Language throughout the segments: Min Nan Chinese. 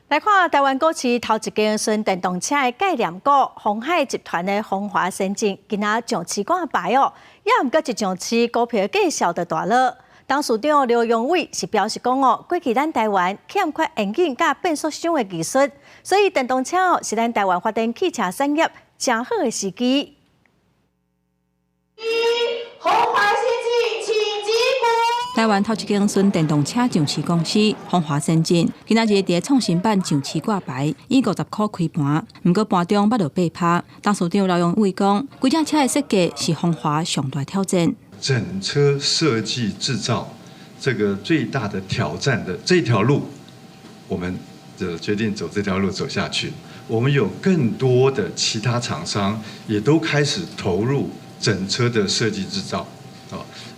來看台灣股市頭一間純電動車的概念股，鴻海集團的鴻華先進，今仔上市掛牌哦，也毋過一上市股票價數就大落。董事長劉揚偉是表示講哦，過去咱台灣欠缺引擎佮變速箱的技術，所以電動車哦是咱台灣發展汽車產業誠好的時機。鴻華先進，請擊鼓。台灣頭一間純電動車上市公司鴻華先進，今仔日佇創新板上市掛牌，以50箍開盤，毋過盤中捌落8%。董事長劉揚偉講，規架車的設計是鴻華上大挑戰。整車設計製造這個最大的挑戰的這條路，我們就決定走這條路走下去。我們有更多的其他廠商也都開始投入整車的設計製造。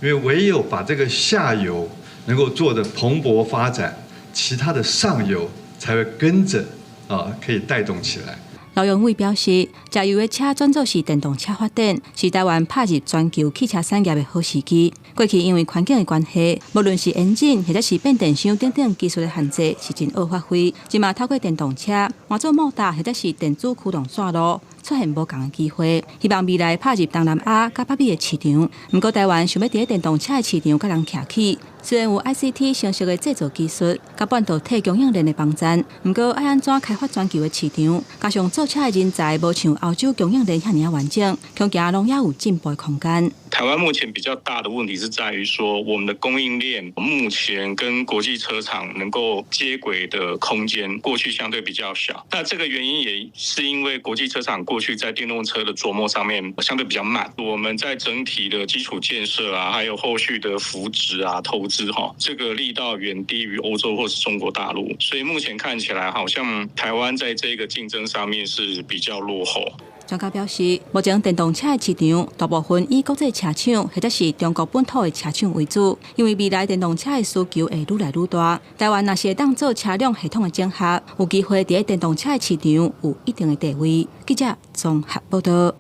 因為唯有把這個下游能夠做得蓬勃發展，其他的上游才會跟着啊，可以帶動起來。劉揚偉表示，柴油的車轉做是電動車發展，是台灣拍入全球汽車產業的好時機。過去因為環境的關係，無論是引擎或者是變電箱等等技術的限制，是真惡發揮。這馬透過電動車換做摩打或者是電子驅動線路，出現無仝的機會。希望未來拍入東南亞佮北美的市場。毋過台灣想欲佇電動車的市場佮人徛起，雖然有 ICT 成熟的製造技術，佮半導體供應鏈的幫贊，毋過愛按怎開發全球的市場，加上造車的人才無像歐洲供應鏈遐爾完整，恐驚攏猶有進步的空間。台灣目前比較大的問題是在於說，我們的供應鏈目前跟國際車廠能夠接軌的空間，過去相對比較小。那這個原因也是因為國際車廠過去在電動車的著墨上面相對比較慢。我們在整體的基礎建設啊，還有後續的扶植啊、投資哈，這個力道遠低於歐洲或是中國大陸，所以目前看起來好像台灣在這個競爭上面是比較落後。專家表示，目前電動車的市場大部分以國際車廠或者是中國本土的車廠為主，因為未來電動車的需求會愈來愈大。台灣若是會當做車輛系統的整合，有機會佇電動車的市場有一定的地位。記者綜合報道。